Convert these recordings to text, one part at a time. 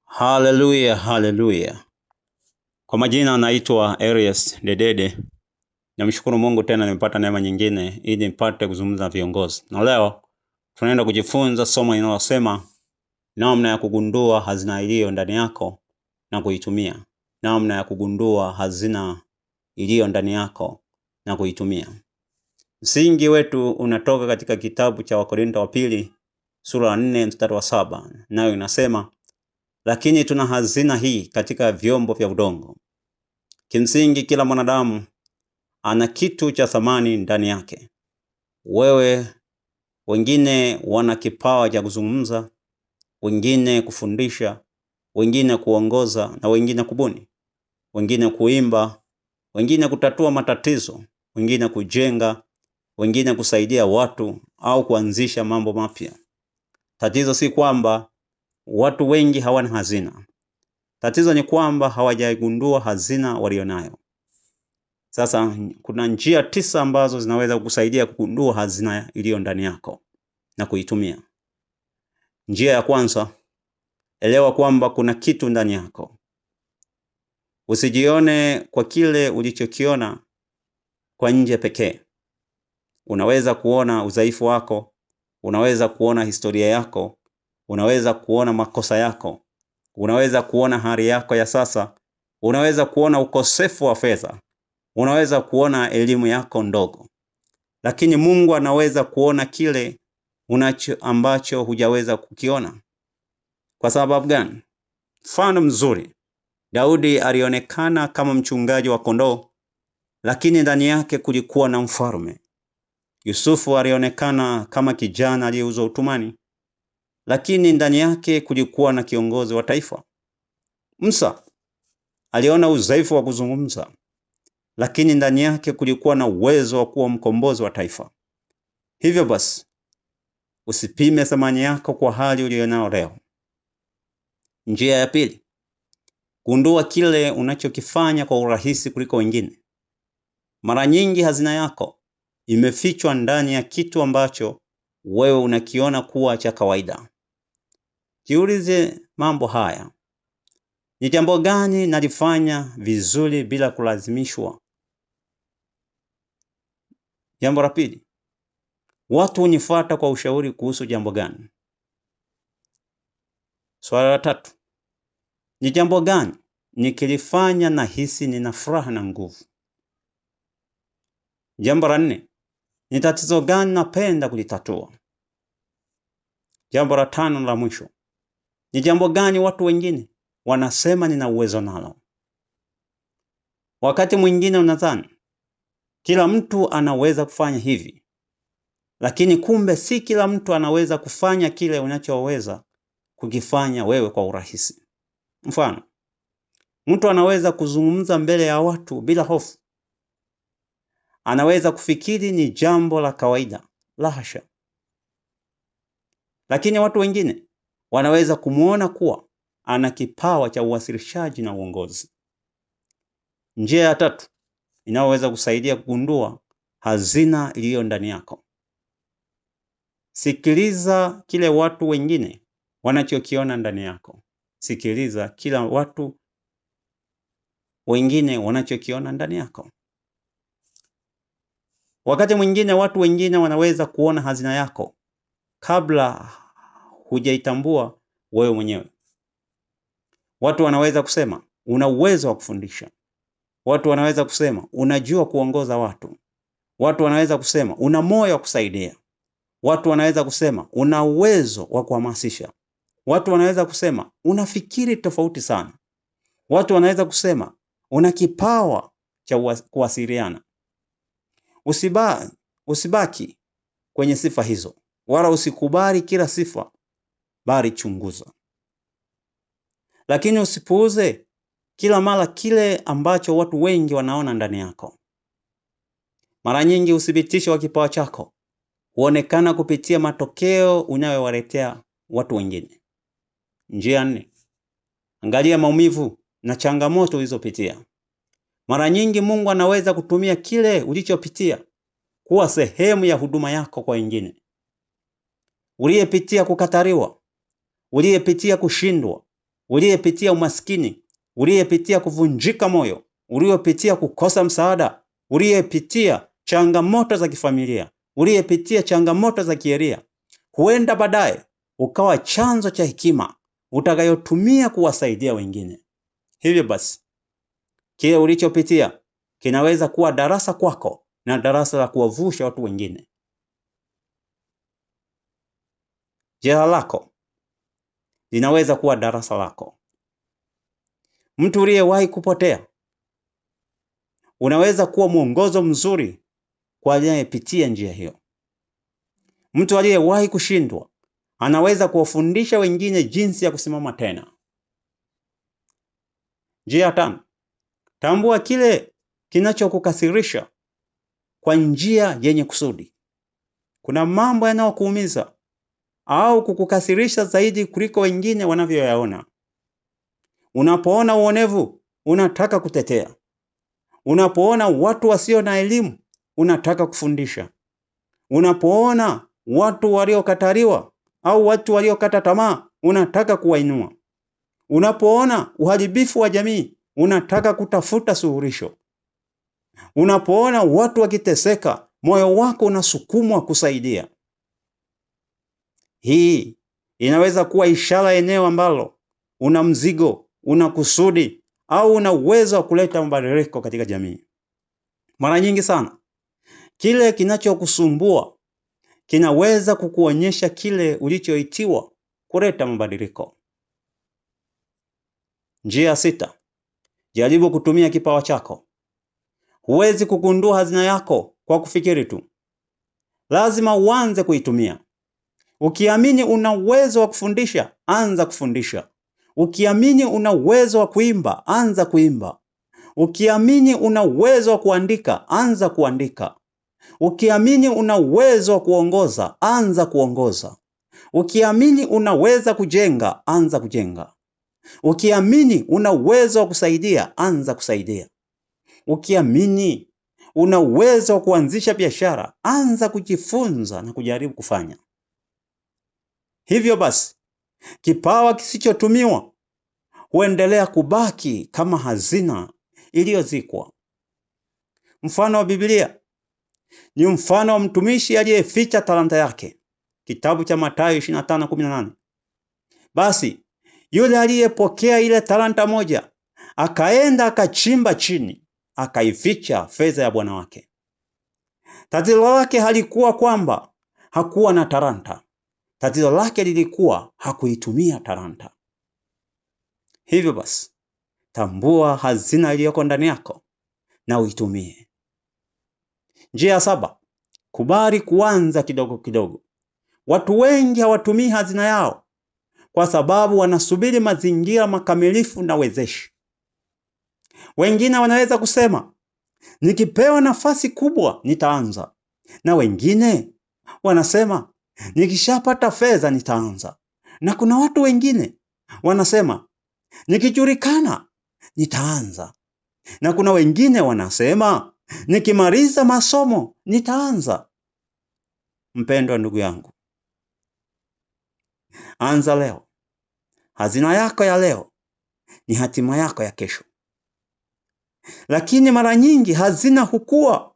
Haleluya, haleluya. Kwa majina anaitwa Arius Dedede. Namshukuru Mungu tena nimepata neema nyingine ili nipate kuzungumza na viongozi. Na leo tunaenda kujifunza somo linalosema namna ya kugundua hazina iliyo ndani yako na kuitumia. Namna ya kugundua hazina iliyo ndani yako na kuitumia. Msingi wetu unatoka katika kitabu cha Wakorinto wa pili sura ya 4 mstari wa 7, nayo inasema, lakini tuna hazina hii katika vyombo vya udongo. Kimsingi kila mwanadamu ana kitu cha thamani ndani yake. Wewe, wengine wana kipawa cha kuzungumza, wengine kufundisha, wengine kuongoza na wengine kubuni, wengine kuimba, wengine kutatua matatizo, wengine kujenga, wengine kusaidia watu au kuanzisha mambo mapya. Tatizo si kwamba watu wengi hawana hazina. Tatizo ni kwamba hawajaigundua hazina walionayo. Sasa kuna njia 9 ambazo zinaweza kukusaidia kugundua hazina iliyo ndani yako na kuitumia. Njia ya kwanza, elewa kwamba kuna kitu ndani yako. Usijione kwa kile ulichokiona kwa nje pekee. Unaweza kuona udhaifu wako, unaweza kuona historia yako, unaweza kuona makosa yako, unaweza kuona hali yako ya sasa, unaweza kuona ukosefu wa fedha, unaweza kuona elimu yako ndogo. Lakini Mungu anaweza kuona kile unacho ambacho hujaweza kukiona. Kwa sababu gani? Mfano mzuri, Daudi alionekana kama mchungaji wa kondoo, lakini ndani yake kulikuwa na mfalme. Yusufu alionekana kama kijana aliyeuzwa utumwani, lakini ndani yake kulikuwa na kiongozi wa taifa. Musa aliona udhaifu wa kuzungumza, lakini ndani yake kulikuwa na uwezo wa kuwa mkombozi wa taifa. Hivyo basi, usipime thamani yako kwa hali ulionayo leo. Njia ya pili, gundua kile unachokifanya kwa urahisi kuliko wengine. Mara nyingi hazina yako imefichwa ndani ya kitu ambacho wewe unakiona kuwa cha kawaida. Jiulize mambo haya. Ni jambo gani nalifanya vizuri bila kulazimishwa? Jambo la pili, watu hunifuata kwa ushauri kuhusu jambo gani? Swala la tatu, ni jambo gani nikilifanya nahisi nina furaha na nguvu? Jambo la nne, ni tatizo gani napenda kulitatua? Jambo la tano la mwisho, ni jambo gani watu wengine wanasema nina uwezo nalo? Wakati mwingine unadhani kila mtu anaweza kufanya hivi, lakini kumbe si kila mtu anaweza kufanya kile unachoweza kukifanya wewe kwa urahisi. Mfano, mtu anaweza kuzungumza mbele ya watu bila hofu. Anaweza kufikiri ni jambo la kawaida. La hasha. Lakini watu wengine wanaweza kumuona kuwa ana kipawa cha uwasilishaji na uongozi. Njia ya tatu inayoweza kusaidia kugundua hazina iliyo ndani yako. Sikiliza kile watu wengine wanachokiona ndani yako. Sikiliza kila watu wengine wanachokiona ndani yako. Wakati mwingine watu wengine wanaweza kuona hazina yako kabla hujaitambua wewe mwenyewe. Watu wanaweza kusema una uwezo wa kufundisha. Watu wanaweza kusema unajua kuongoza watu. Watu wanaweza kusema una moyo wa kusaidia. Watu wanaweza kusema una uwezo wa kuhamasisha. Watu wanaweza kusema unafikiri tofauti sana. Watu wanaweza kusema una kipawa cha kuwasiliana. Usibaki kwenye sifa hizo, wala usikubali kila sifa, bali chunguza. Lakini usipuuze kila mara kile ambacho watu wengi wanaona ndani yako. Mara nyingi uthibitisho wa kipawa chako huonekana kupitia matokeo unayowaletea watu wengine. Njia nne, angalia maumivu na changamoto ulizopitia. Mara nyingi Mungu anaweza kutumia kile ulichopitia kuwa sehemu ya huduma yako kwa wengine. Uliyepitia kukataliwa, uliyepitia kushindwa, uliyepitia umaskini, uliyepitia kuvunjika moyo, uliyopitia kukosa msaada, uliyepitia changamoto za kifamilia, uliyepitia changamoto za kieria, huenda baadaye ukawa chanzo cha hekima utakayotumia kuwasaidia wengine. Hivyo basi, kile ulichopitia kinaweza kuwa darasa kwako na darasa la kuwavusha watu wengine. Jela lako linaweza kuwa darasa lako. Mtu uliyewahi kupotea unaweza kuwa mwongozo mzuri kwa anayepitia njia hiyo. Mtu aliyewahi kushindwa anaweza kuwafundisha wengine jinsi ya kusimama tena. Njia ya tano, tambua kile kinachokukasirisha kwa njia yenye kusudi. Kuna mambo yanayokuumiza au kukukasirisha zaidi kuliko wengine wanavyoyaona. Unapoona uonevu, unataka kutetea. Unapoona watu wasio na elimu, unataka kufundisha. Unapoona watu waliokataliwa au watu waliokata tamaa, unataka kuwainua. Unapoona uharibifu wa jamii, unataka kutafuta suluhisho. Unapoona watu wakiteseka, moyo wako unasukumwa kusaidia. Hii inaweza kuwa ishara eneo ambalo una mzigo, una kusudi au una uwezo wa kuleta mabadiliko katika jamii. Mara nyingi sana, kile kinachokusumbua kinaweza kukuonyesha kile ulichoitiwa kuleta mabadiliko. Njia sita, jaribu kutumia kipawa chako. Huwezi kugundua hazina yako kwa kufikiri tu. Lazima uanze kuitumia. Ukiamini una uwezo wa kufundisha, anza kufundisha. Ukiamini una uwezo wa kuimba, anza kuimba. Ukiamini una uwezo wa kuandika, anza kuandika. Ukiamini una uwezo wa kuongoza, anza kuongoza. Ukiamini unaweza kujenga, anza kujenga. Ukiamini una uwezo wa kusaidia, anza kusaidia. Ukiamini una uwezo wa kuanzisha biashara, anza kujifunza na kujaribu kufanya. Hivyo basi, kipawa kisichotumiwa huendelea kubaki kama hazina iliyozikwa. Mfano wa Biblia ni mfano wa mtumishi aliyeficha talanta yake. Kitabu cha Mathayo 25:18. Basi yule aliyepokea ile talanta moja akaenda akachimba chini, akaificha fedha ya bwana wake. Tatizo lake halikuwa kwamba hakuwa na talanta. Tatizo lake lilikuwa hakuitumia talanta. Hivyo basi, tambua hazina iliyoko ndani yako na uitumie. Njia ya saba, kubali kuanza kidogo kidogo. Watu wengi hawatumii hazina yao kwa sababu wanasubiri mazingira makamilifu na wezeshi. Wengine wanaweza kusema, nikipewa nafasi kubwa nitaanza. Na wengine wanasema, nikishapata fedha nitaanza. Na kuna watu wengine wanasema, nikijulikana nitaanza. Na kuna wengine wanasema, nikimaliza masomo nitaanza. Mpendwa ndugu yangu, anza leo. Hazina yako ya leo ni hatima yako ya kesho. Lakini mara nyingi hazina hukua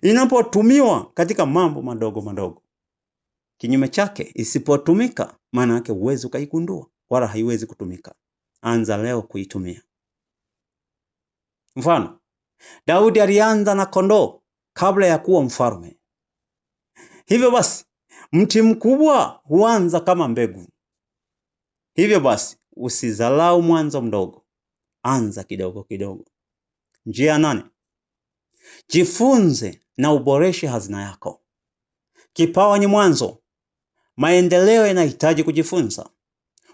inapotumiwa katika mambo madogo madogo. Kinyume chake, isipotumika, maana yake huwezi ukaigundua wala haiwezi kutumika. Anza leo kuitumia. Mfano, Daudi alianza na kondoo kabla ya kuwa mfalme. Hivyo basi, mti mkubwa huanza kama mbegu. Hivyo basi, usidharau mwanzo mdogo. Anza kidogo kidogo. Njia nane, jifunze na uboreshe hazina yako. Kipawa ni mwanzo. Maendeleo yanahitaji kujifunza.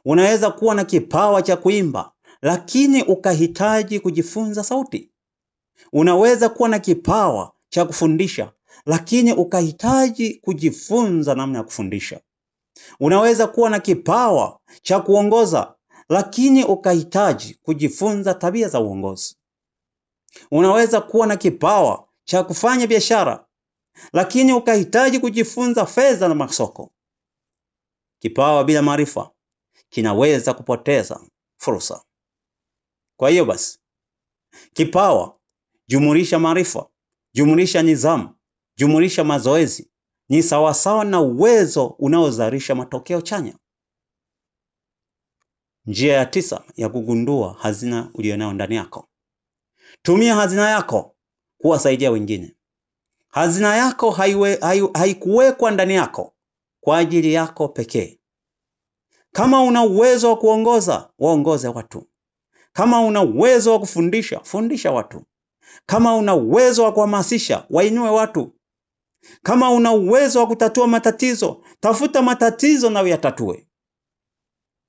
Unaweza kuwa na kipawa cha kuimba, lakini ukahitaji kujifunza sauti. Unaweza kuwa na kipawa cha kufundisha, lakini ukahitaji kujifunza namna ya kufundisha. Unaweza kuwa na kipawa cha kuongoza, lakini ukahitaji kujifunza tabia za uongozi. Unaweza kuwa na kipawa cha kufanya biashara, lakini ukahitaji kujifunza fedha na masoko. Kipawa bila maarifa kinaweza kupoteza fursa. Kwa hiyo basi, kipawa jumulisha maarifa, jumulisha nidhamu, jumulisha mazoezi ni sawasawa na uwezo unaozalisha matokeo chanya. Njia ya 9 ya kugundua hazina ulionayo ndani yako: tumia hazina yako kuwasaidia wengine. Hazina yako haikuwekwa ndani yako kwa ajili yako pekee. Kama una uwezo wa kuongoza, waongoze watu. Kama una uwezo wa kufundisha, fundisha watu. Kama una uwezo wa kuhamasisha, wainue watu. Kama una uwezo wa kutatua matatizo, tafuta matatizo na uyatatue.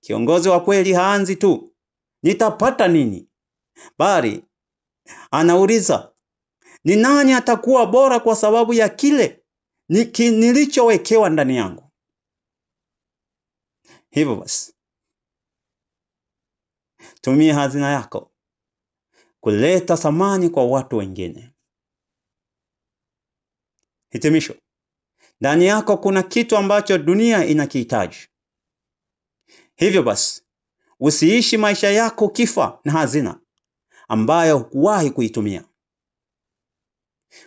Kiongozi wa kweli haanzi tu nitapata nini, bali anauliza ni nani atakuwa bora kwa sababu ya kile nilichowekewa ndani yangu. Hivyo basi, tumia hazina yako kuleta thamani kwa watu wengine. Hitimisho: ndani yako kuna kitu ambacho dunia inakihitaji. Hivyo basi, usiishi maisha yako kifa na hazina ambayo hukuwahi kuitumia.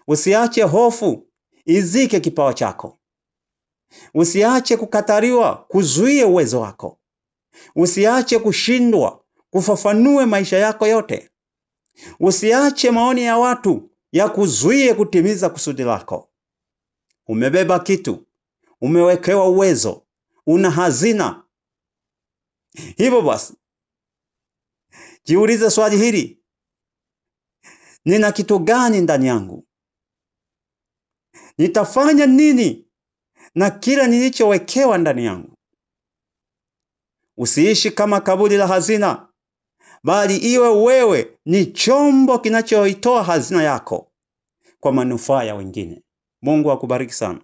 Usiache hofu izike kipawa chako. Usiache kukataliwa kuzuie uwezo wako. Usiache kushindwa kufafanue maisha yako yote. Usiache maoni ya watu ya kuzuie kutimiza kusudi lako. Umebeba kitu, umewekewa uwezo, una hazina. Hivyo basi, jiulize swali hili: nina kitu gani ndani yangu? Nitafanya nini na kila nilichowekewa ndani yangu? Usiishi kama kaburi la hazina, bali iwe wewe ni chombo kinachoitoa hazina yako kwa manufaa ya wengine. Mungu akubariki sana.